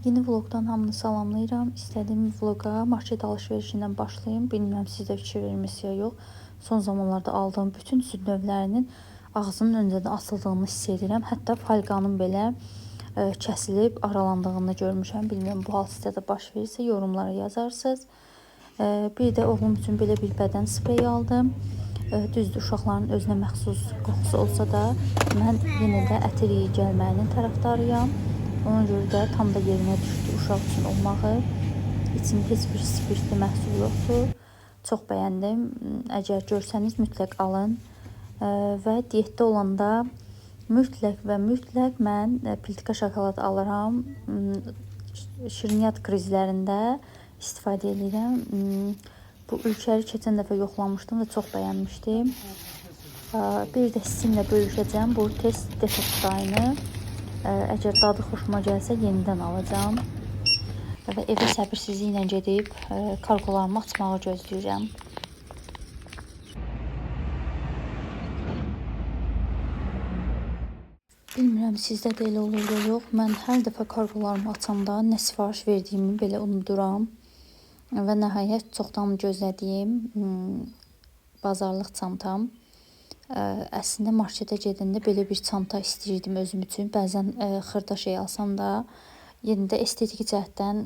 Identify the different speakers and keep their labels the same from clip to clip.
Speaker 1: Yeni vlogdan hamını salamlayıram. İstədiyim vloqa market alış-verişindən başlayım. Bilmirəm siz də fikir vermisiniz ya yox. Son zamanlarda aldığım bütün süd növlərinin ağzının öncədən açıldığını hiss edirəm. Hətta falqanın belə kəsilib aralandığını görmüşəm. Bilmirəm bu hal sizdə də baş verirsə yorumlara yazarsınız. Bir də oğlum üçün belə bir bədən spreyi aldım. Düzdür, uşaqların özünə məxsus qoxusu olsa da mən yenə də ətir iyi gəlməyinin tərəfdarıyam. Ona görə də tam da yerinə düşdü uşaq üçün olmağı. İçində heç bir spirtli məhsul yoxdur. Çox bəyəndim. Əgər görsəniz mütləq alın. Və diyetdə olanda mütləq və mütləq mən plitka şokolad alıram. Şirniyyat krizlərində istifadə edirəm. Bu ülkəri keçən dəfə yoxlamışdım və çox bəyənmişdim. Bir də sizinlə bölüşəcəm bu test detoks çayını. Əgər dadı xoşuma gəlsə yenidən alacağam. Və evə səbirsizliklə gedib kargolarımı açmağı gözləyirəm. Bilmirəm sizdə də elə olur ya yox. Mən hər dəfə kargolarımı açanda nə sifariş verdiyimi belə unuduram. Və nəhayət çoxdan gözlədiyim bazarlıq çantam. Əslində marketə gedəndə belə bir çanta istəyirdim özüm üçün. Bəzən xırda şey alsam da, yenə də estetiki cəhətdən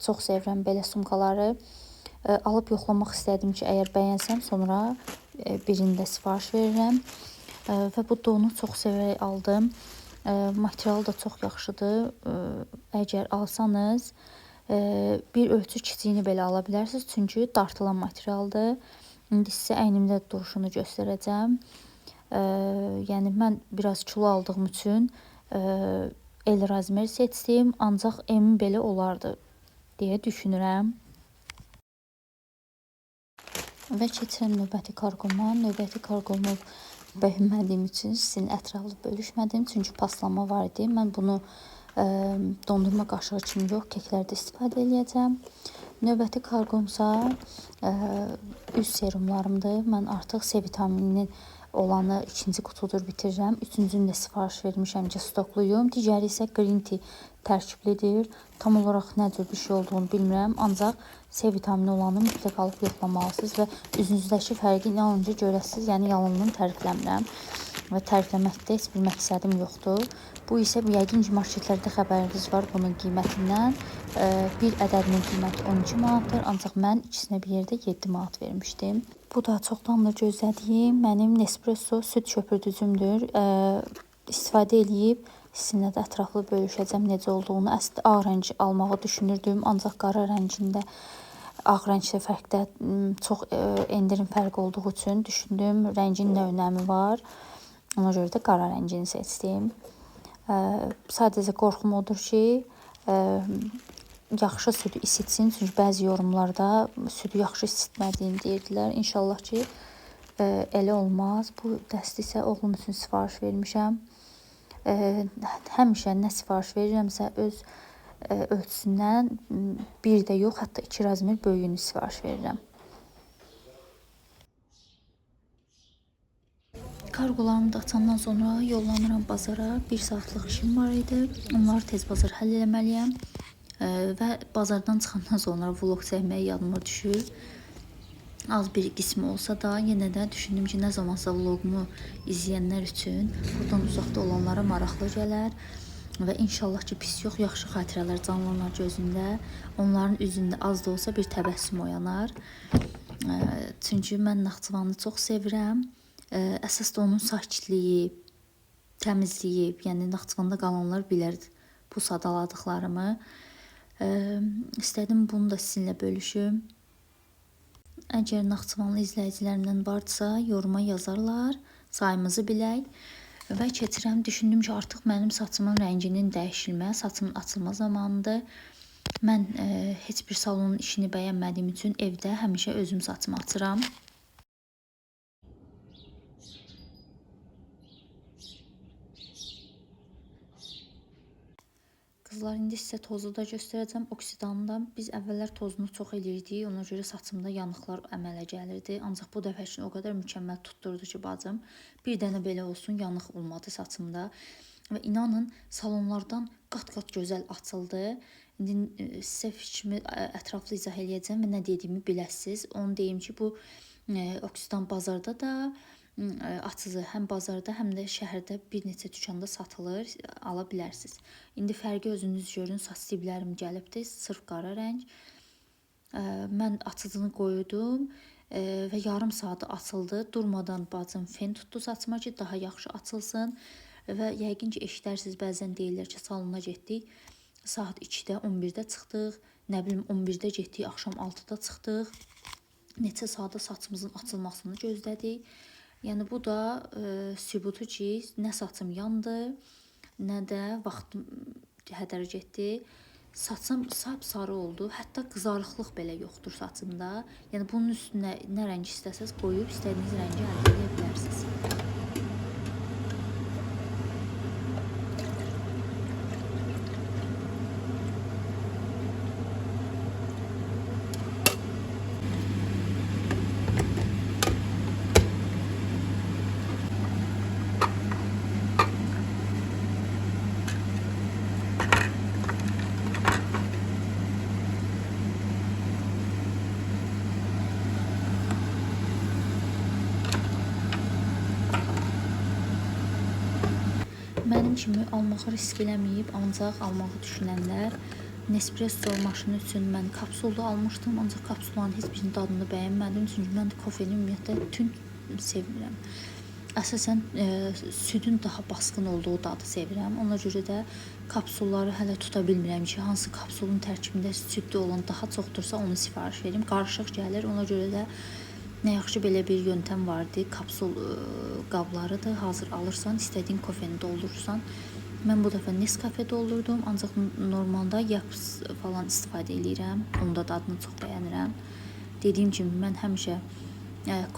Speaker 1: çox sevirəm belə sumkaları. Alıb yoxlamaq istədim ki, əgər bəyənsəm sonra birini də sifariş verirəm. Və bu donu çox sevərək aldım. Materialı da çox yaxşıdır. Əgər alsanız, bir ölçü kiçiyini belə ala bilərsiniz. Çünki dartılan materialdır. İndi sizə əynimdə duruşunu göstərəcəm. Yəni mən biraz kilo aldığım üçün L razmer seçdim, ancaq M belə olardı deyə düşünürəm. Və keçirəm növbəti kargoma. Növbəti kargomu bəyənmədiyim üçün sizin ətraflı bölüşmədim, çünki paslama var idi. Mən bunu dondurma qaşığı kimi yox, keklərdə istifadə eləyəcəm. Növbəti kargomsa üz serumlarımdır. Mən artıq C vitamininin olanı ikinci qutudur bitirirəm. Üçüncünü də sifariş vermişəm ki, stokluyum. Digəri isə green tea tərkiblidir. Tam olaraq nə cür bir şey olduğunu bilmirəm. Ancaq C vitamini olanı mütləq alıb yoxlamalısınız və üzünüzdəki fərqi inanın ki, görəsiniz. Yəni yalandan tərifləmirəm və tərifləməkdə heç bir məqsədim yoxdur. Bu isə yəqin ki, marketlərdə xəbəriniz var bunun qiymətindən. Bir ədədinin qiyməti 12 manatdır, ancaq mən ikisinə bir yerdə 7 manat vermişdim. Bu da çoxdandır gözlədiyim mənim Nespresso süd köpürdücümdür. İstifadə eləyib sizinlə də ətraflı bölüşəcəm necə olduğunu. Əslində ağ rəng almağı düşünürdüm, ancaq qara rəngində ağ rəngdə fərqdə çox endirim fərqi olduğu üçün düşündüm rəngin nə önəmi var. Ona görə də qara rəngini seçdim. Sadəcə qorxum odur ki, yaxşı südü isitsin. Çünki bəzi yorumlarda südü yaxşı isitmədiyini deyirdilər. İnşallah ki, elə olmaz. Bu dəsti isə oğlum üçün sifariş vermişəm. Həmişə nə sifariş verirəmsə öz ölçüsündən bir də yox, hətta 2 razmer böyüyünü sifariş verirəm. Kargolarımı da açandan sonra yollanıram bazara. 1 saatlıq işim var idi. Onları tez bazar həll eləməliyəm. Və bazardan çıxandan sonra vlog çəkməyə yadıma düşür. Az bir qismi olsa da yenə də düşündüm ki, nə zamansa vlogumu izləyənlər üçün buradan uzaqda olanlara maraqlı gələr və inşallah ki, pis yox, yaxşı xatirələr canlanar gözündə. Onların üzündə az da olsa bir təbəssüm oyanar. Çünki mən Naxçıvanı çox sevirəm. Əsas da onun sakitliyi, təmizliyi, yəni Naxçıvanda qalanlar bilər bu sadaladıqlarımı. İstədim bunu da sizinlə bölüşüm. Əgər Naxçıvanlı izləyicilərimdən varsa, yoruma yazarlar, sayımızı bilək. Və keçirəm, düşündüm ki, artıq mənim saçımın rənginin dəyişilmə, saçımın açılma zamanıdır. Mən heç bir salonun işini bəyənmədiyim üçün evdə həmişə özüm saçımı açıram. Qızlar, indi sizə tozu da göstərəcəm. Oksidandan biz əvvəllər tozunu çox eləyirdik. Ona görə saçımda yanıqlar əmələ gəlirdi. Ancaq bu dəfə o qədər mükəmməl tutdurdu ki, bacım. Bir dənə belə olsun, yanıq olmadı saçımda. Və inanın, salonlardan qat-qat gözəl açıldı. İndi sizə fikrimi ətraflı izah eləyəcəm və nə dediyimi biləsiniz. Onu deyim ki, bu Oksidan bazarda da açıcı həm bazarda, həm də şəhərdə bir neçə dükanda satılır, ala bilərsiniz. İndi fərqi özünüz görün. Saç diblərim gəlibdi, sırf qara rəng. Mən açıcını qoydum və yarım saat açıldı. Durmadan bacım fen tutdu saçıma ki, daha yaxşı açılsın. Və yəqin ki, eşidərsiniz, bəzən deyirlər ki, salona getdik, saat 2-də, 11-də çıxdıq, nə bilim 11-də getdik, axşam 6-da çıxdıq. Neçə saata saçımızın açılmasını gözlədik. Yəni bu da sübutu ki, nə saçım yandı, nə də vaxtım hədər getdi. Saçım sapsarı oldu, hətta qızarıqlıq belə yoxdur saçımda. Yəni bunun üstünə nə rəng istəsəz qoyub istədiyiniz rəngi əldə edə bilərsiniz. Mənim kimi almağı risk eləməyib, ancaq almağı düşünənlər Nespresso maşını üçün mən kapsulda almışdım, ancaq kapsulların heç birinin dadını bəyənmədim, çünki mən kofeni ümumiyyətlə tünd sevmirəm. Əsasən südün daha basqın olduğu dadı sevirəm. Ona görə də kapsulları hələ tuta bilmirəm ki, hansı kapsulun tərkibində südlü olan daha çoxdursa onu sifariş verim. Qarışıq gəlir, ona görə də nə yaxşı belə bir yöntəm vardı. Kapsul qablarıdır. Hazır alırsan, istədiyin kofeni doldurursan. Mən bu dəfə Nescafe doldurdum, ancaq normalda Yaps falan istifadə eləyirəm. Onda dadını çox bəyənirəm. Dediyim kimi mən həmişə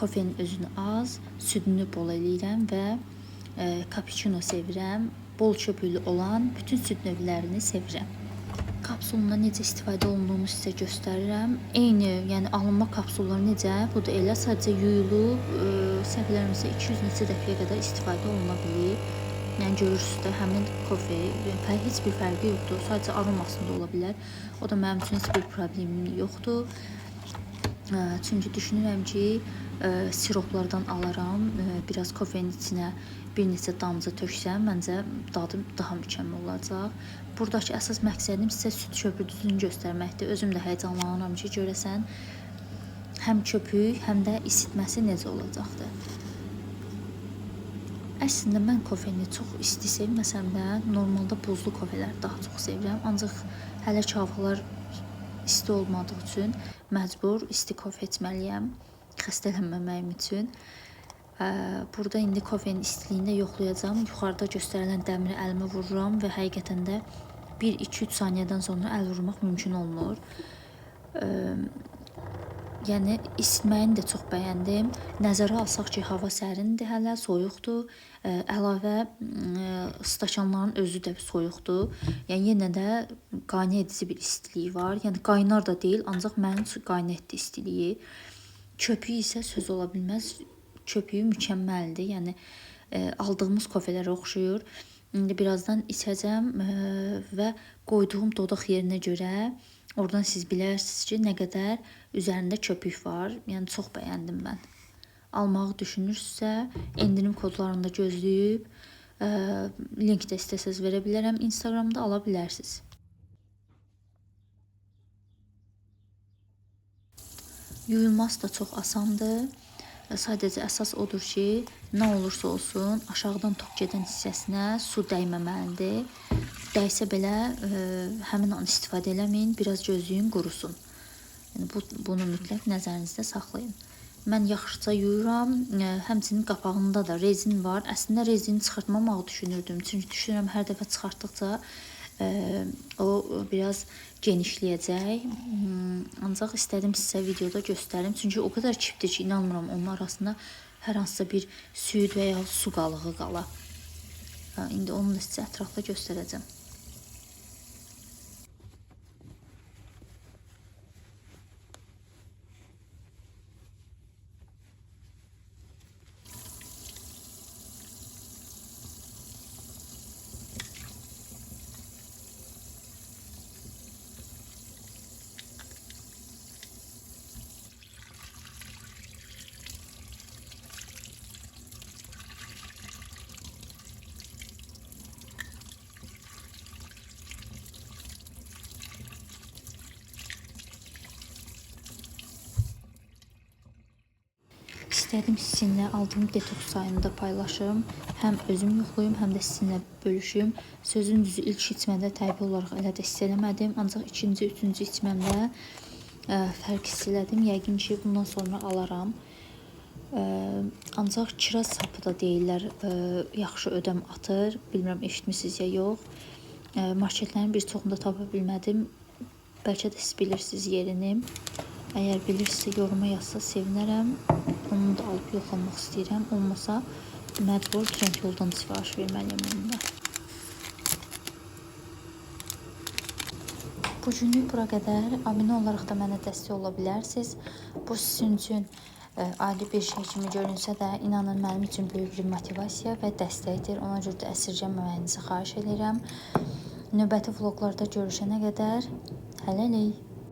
Speaker 1: kofenin özünü az, südünü bol eləyirəm və cappuccino sevirəm. Bol köpüklü olan bütün süd növlərini sevirəm. Kapsulundan necə istifadə olunduğunu sizə göstərirəm. Eyni, yəni alınma kapsullar necə, bu da elə, sadəcə yuyulub, səhv eləmirəmsə 200 neçə dəfəyə qədər istifadə oluna bilir. Yəni görürsünüz də həmin kofe, heç bir fərqi yoxdur. Sadəcə aromasında ola bilər. O da mənim üçün heç bir problemim yoxdur. Çünki düşünürəm ki, siroplardan alaram, biraz kofenin içinə bir neçə damcı töksəm, məncə dadı daha mükəmməl olacaq. Buradakı əsas məqsədim sizə süd köpürdücünü göstərməkdir. Özüm də həyəcanlanıram ki, görəsən həm köpük, həm də isitməsi necə olacaqdır. Əslində mən kofeni çox isti sevməsəm də, normalda buzlu kofelər daha çox sevirəm. Ancaq hələ ki havalar isti olmadığı üçün məcbur isti kofe içməliyəm, xəstələnməməyim üçün. Burada indi kofenin istiliyini də yoxlayacağam. Yuxarıda göstərilən dəmiri əlimə vururam və həqiqətən də 1-2-3 saniyədən sonra əl vurmaq mümkün olmur. Yəni isitməyini də çox bəyəndim. Nəzərə alsaq ki, hava sərindir hələ, soyuqdur. Əlavə stəkanların özü də soyuqdur. Yəni yenə də qane edici bir istiliyi var. Yəni qaynar da deyil, ancaq mənim üçün qane etdi istiliyi. Köpüyü isə söz ola bilməz. Köpüyü mükəmməldir. Yəni aldığımız kofelərə oxşuyur. İndi birazdan içəcəm və qoyduğum dodaq yerinə görə oradan siz bilərsiniz ki, nə qədər üzərində köpük var. Yəni çox bəyəndim mən. Almağı düşünürsünüzsə, endirim kodlarını da gözləyib, link də istəsəz verə bilərəm. Instagramda ala bilərsiniz. Yuyulması da çox asandır. Sadəcə əsas odur ki, nə olursa olsun, aşağıdan tok gedən hissəsinə su dəyməməlidir. Dəysə belə həmin an istifadə eləməyin, biraz gözləyin, qurusun. Yəni bunu mütləq nəzərinizdə saxlayın. Mən yaxşıca yuyuram. Həmçinin qapağında da rezin var. Əslində rezini çıxartmamağı düşünürdüm. Çünki düşünürəm hər dəfə çıxartdıqca o biraz genişləyəcək. Ancaq istədim sizə videoda göstərim. Çünki o qədər kipdir ki, inanmıram onun arasında hər hansısa bir süd və ya su qalığı qala. İndi onu da sizə ətraflı göstərəcəm. İstədim sizinlə aldığım detoks sayını da paylaşım. Həm özüm yoxlayım, həm də sizinlə bölüşüm. Sözün düzü ilk içmədə təbii olaraq elə də hiss eləmədim. Ancaq ikinci, üçüncü içməmdə fərq hiss elədim. Yəqin ki, bundan sonra alaram. Ancaq kiraz sapı da deyirlər, yaxşı ödəm atır. Bilmirəm eşitmisiniz ya yox. Marketlərin bir çoxunda tapa bilmədim. Bəlkə də siz bilirsiniz yerini. Əgər bilirsinizsə yoruma yazsa sevinərəm. Onu da alıb yoxlamaq istəyirəm. Olmasa məcbur Trendyoldan sifariş verməliyəm onu da. Bu günlük bura qədər. Abunə olaraq da mənə dəstək ola bilərsiniz. Bu sizin üçün adi bir şey kimi görünsə də, inanın mənim üçün böyük bir motivasiya və dəstəkdir. Ona görə də əsirgəməməyinizi xahiş edirəm. Növbəti vloqlarda görüşənə qədər hələlik.